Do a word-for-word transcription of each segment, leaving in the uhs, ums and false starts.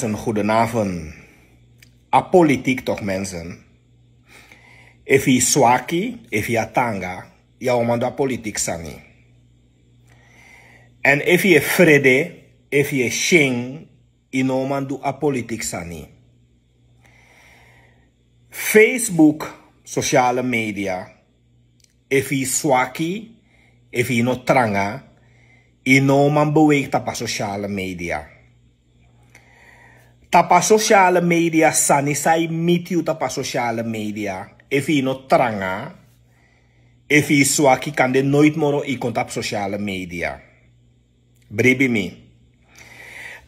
Mensen, goedenavond. A politiek toch, mensen. Efu yu swaki, efu yu a tanga, yu no man du a politiek sani. En efu yu e frede, efu yu e syen, yu no man du a politiek sani. Facebook, sociale media. Efu yu swaki, efu yu no tranga, yu no man beweeg tapu a sociale media. Tapu a sociale media, sani san e miti yu tapu a sociale media. Efu yu no tranga, efu yu swaki, kande noiti moro yu kon tapu sociale media. Bribi mi.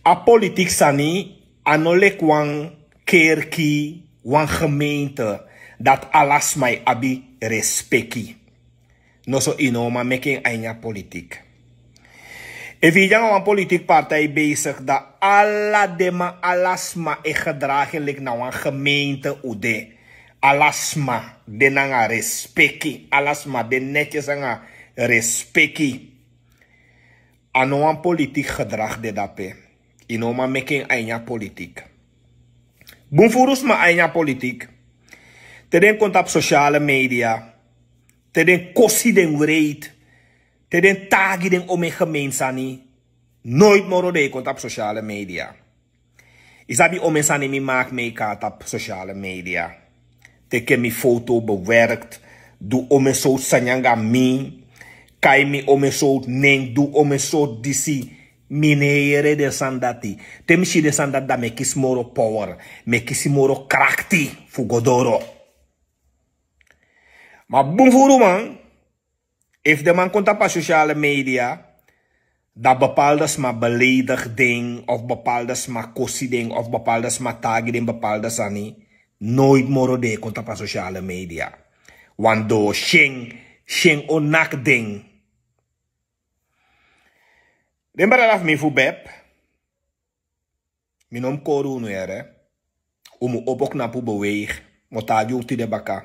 A politiek sani, a no leki wan kerki, wan gemeente, dati ala sma e abi respeki. Noso yu no man meki en a ini a politiek. Efu yu de nanga wan politiek partij bezig, dan ala den man, ala sma e gedraag en leki na wan gemeente un de. Ala sma de nanga respeki. Ala sma de netjes nanga respeki. A no wan politiek gedrag de dape. Yu no man meki en a ini a politiek. Bun furu sma a ini a politiek. Te den kon tapu sociale media, te den kosi den wreed, te den taigi den omeni gemeensani, noiti moro den e kon tapu sociale media. Yu sabi omeni sani mi maki mi e kon tapu sociale media. Teki mi foto, bewerkt, du omeni sortu sani nanga mi, kai mi omeni sortu nen, du omeni sortu disi. Mi no e yere den sani dati. Te mi si den sani dati, dan mi e kisi moro power, mi e kisi moro krakti fu go doro. Ma bun furu man, efu den man kon tapu a sociale media, dan bepaalde sma belediging den, of bepaalde sma kosi den, of bepaalde sma taigi den bepaalde sani, noiti moro den e kon tapu a sociale media. Want den o syen, syen o naki den. Den brada fu mi fu bep, mi no mu kori unu yere. Un mu opo knapu beweeg. Mi o taigi un tide baka.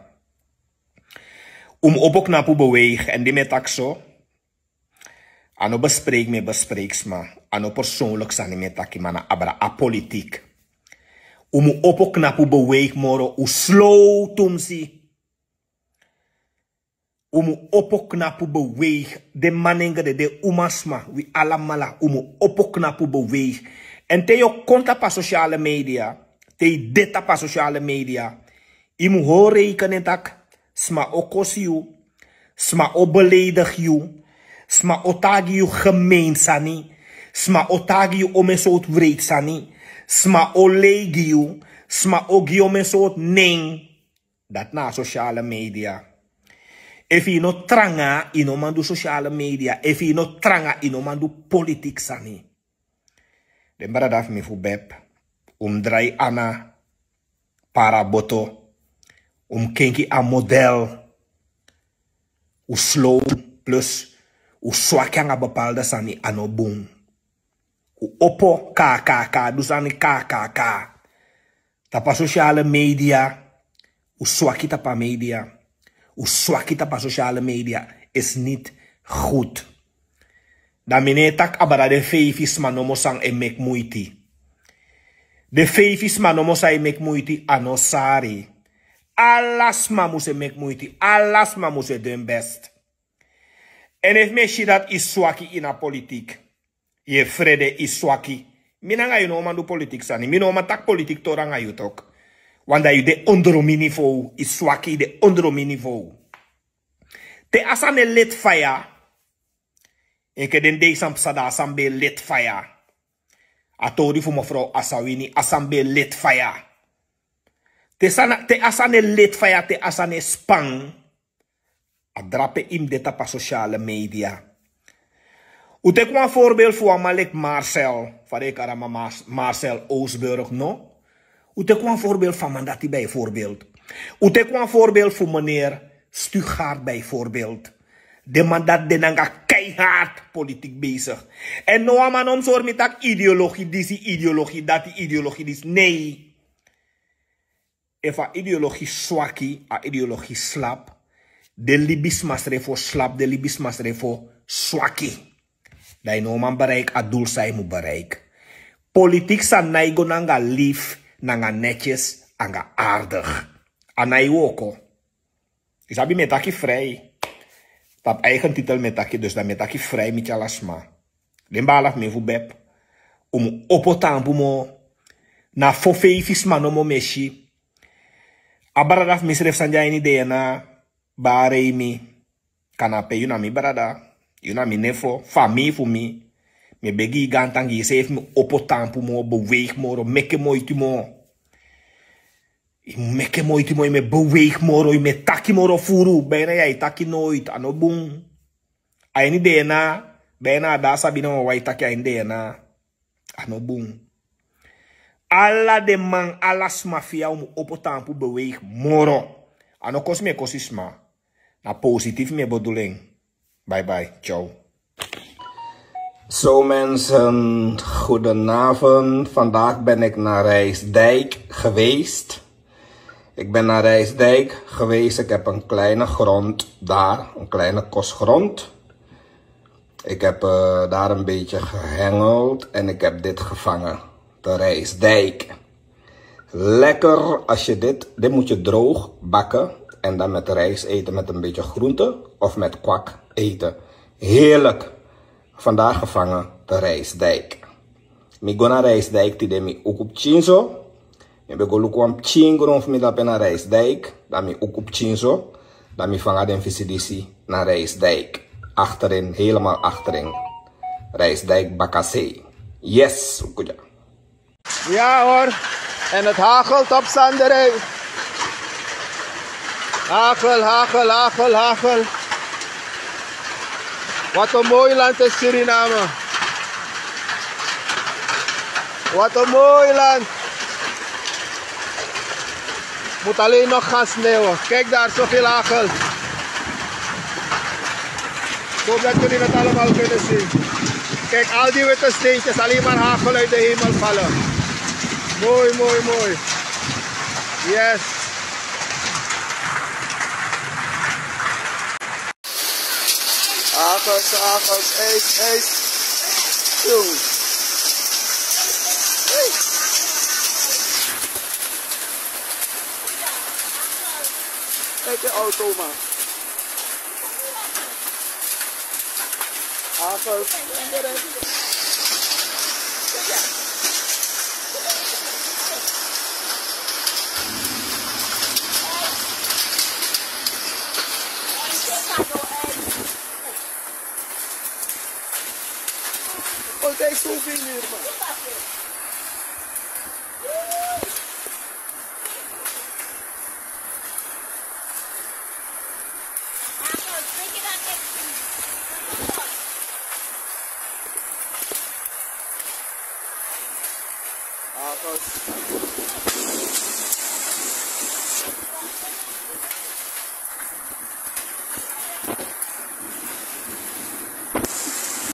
Un mu opo knapu beweeg. En di mi e taki so, a no bespreek mi e bespreek sma. A no persoonlijk sani mi e taki, ma na abra a politiek. Un mu opo knapu beweeg moro. Un slow tumsi. Un mu opo knapu beweeg. Den manengre, den umasma, wi alamala, un mu opo knapu beweeg. En te yu o kon tapu a sociale media, te yu de tapu a sociale media, yu mu hori rekening taki sma o kosi yu, sma o beleidigi yu, sma o taigi yu gemeensani, sma o taigi yu omeni sortu wreed sani, sma o lei gi yu, sma o gi yu omeni sortu nen. Dati na a sociale media. Efu yu no tranga, yu no man du sociale media. Efu yu no tranga, yu no man du politiek sani. Den brada fu mi fu bep, un mu drai ana, para boto, un mu kenki a model, un slow, plus un swaki nanga bepaalde sani, a no bun. Un opo, ka, ka, ka, du sani ka, ka, ka. Tapu a sociale media, un swaki tapu a media. Un swaki tapu a sociale media is niet goed. Dan mi no e taki abra den feifi sma nomo san e meki muiti. Den feifi sma nomo san e meki muiti, a no sari. Ala sma mus e meki muiti, ala sma mus e du en best. En efu mi e si dati yu swaki ini a politiek, yu e frede, yu swaki, mi nanga yu no man du politiek sani. Mi no man taki politiek tori nanga yu tok. Want dan yu de ondro mi niveau, yu swaki, yu de ondro mi niveau. Te a sani e leti faya, enke den dei san psa, dan a sani ben e leti faya. A tori fu mevrouw Asawini, a sani ben e leti faya. Te sani, te a sani e leti faya, te a sani e span, a drape yu mu de tapu a sociale media. Un teki wan voorbeeld fu wan man leki Marcel, fa den e kari a man, Mar-, Marcel Oosburg, no? Un teki wan voorbeeld fu a man dati bijvoorbeeld. Un teki wan voorbeeld fu meneer Stugaard bijvoorbeeld. Den man dati de nanga keihard politiek bezig. En no wan man no mu sori mi taki ideologie disi, ideologie dati, ideologie disi. Nee. Efu a ideologie swaki, a ideologie slap, den libisma srefi o slap, den libisma srefi o swaki, dan yu no man bereik a doel san yu mu bereik. Politiki sani nai go nanga lief, nanga netyes, anga aardig. A nai woko. Yu sabi mi e taki frij. Tapu eigen titel mi e taki, dus dan mi e taki frij mi tyala sma. Den bala fu mi fu bep. Un mu opo tampu mo. Na fo feifi sma nomo mi e si. A brada fu mi srefi san de a ini dna. Bari mi. Kanape, yu na mi brada. Yu na mi nefo. Famii fu mi. Mi e begi yu gantangi, yu seefi mu opo tampu mo, beweigi moro, meke moiti mo. Yu mu meke moiti mo, yu mu e beweigi moro, yu mu e taki moro furu. Bijna yu e taki noiti, a no bun. A ini dna, bijna a dati sabi na wawan e taki a ini dna. A no bun. Ala den man, ala sma fi yu, un mu opo tampu, beweigi moro. A no kosi mi e kosi sma. Na positief mi e bedoel en. Bye bye, ciao. Zo mensen, goedenavond. Vandaag ben ik naar Rijsdijk geweest. Ik ben naar Rijsdijk geweest. Ik heb een kleine grond daar, een kleine kostgrond. Ik heb eh, daar een beetje gehengeld en ik heb dit gevangen. De rijsdijk. Lekker als je dit, dit moet je droog bakken en dan met rijst eten met een beetje groente of met kwak eten. Heerlijk. Vandaag gevangen de rijsdijk. Mi go na rijsdijk tide, mi uku pikin so. Mi ben go luku wan pikin gron fu mi dape na rijsdijk. Dan mi uku pikin so. Dan mi fanga den fisi disi na rijsdijk. Achterin, helemaal achterin. Rijsdijk Bakasee. Yes, uku dya. Ja hoor, en het hagelt op Zanderij. Hagel, hagel, hagel, hagel. Wat een mooi land is Suriname. Wat een mooi land. Moet alleen nog gaan sneeuwen. Kijk daar, zoveel hagel. Ik hoop dat jullie dat allemaal kunnen zien. Kijk, al die witte steentjes, alleen maar hagel uit de hemel vallen. Mooi, mooi, mooi. Yes. Hagel, hagel, ijs, ijs. Jong. Hey. Kijk de auto, man. Hagel. Altijd zoveel meer, man.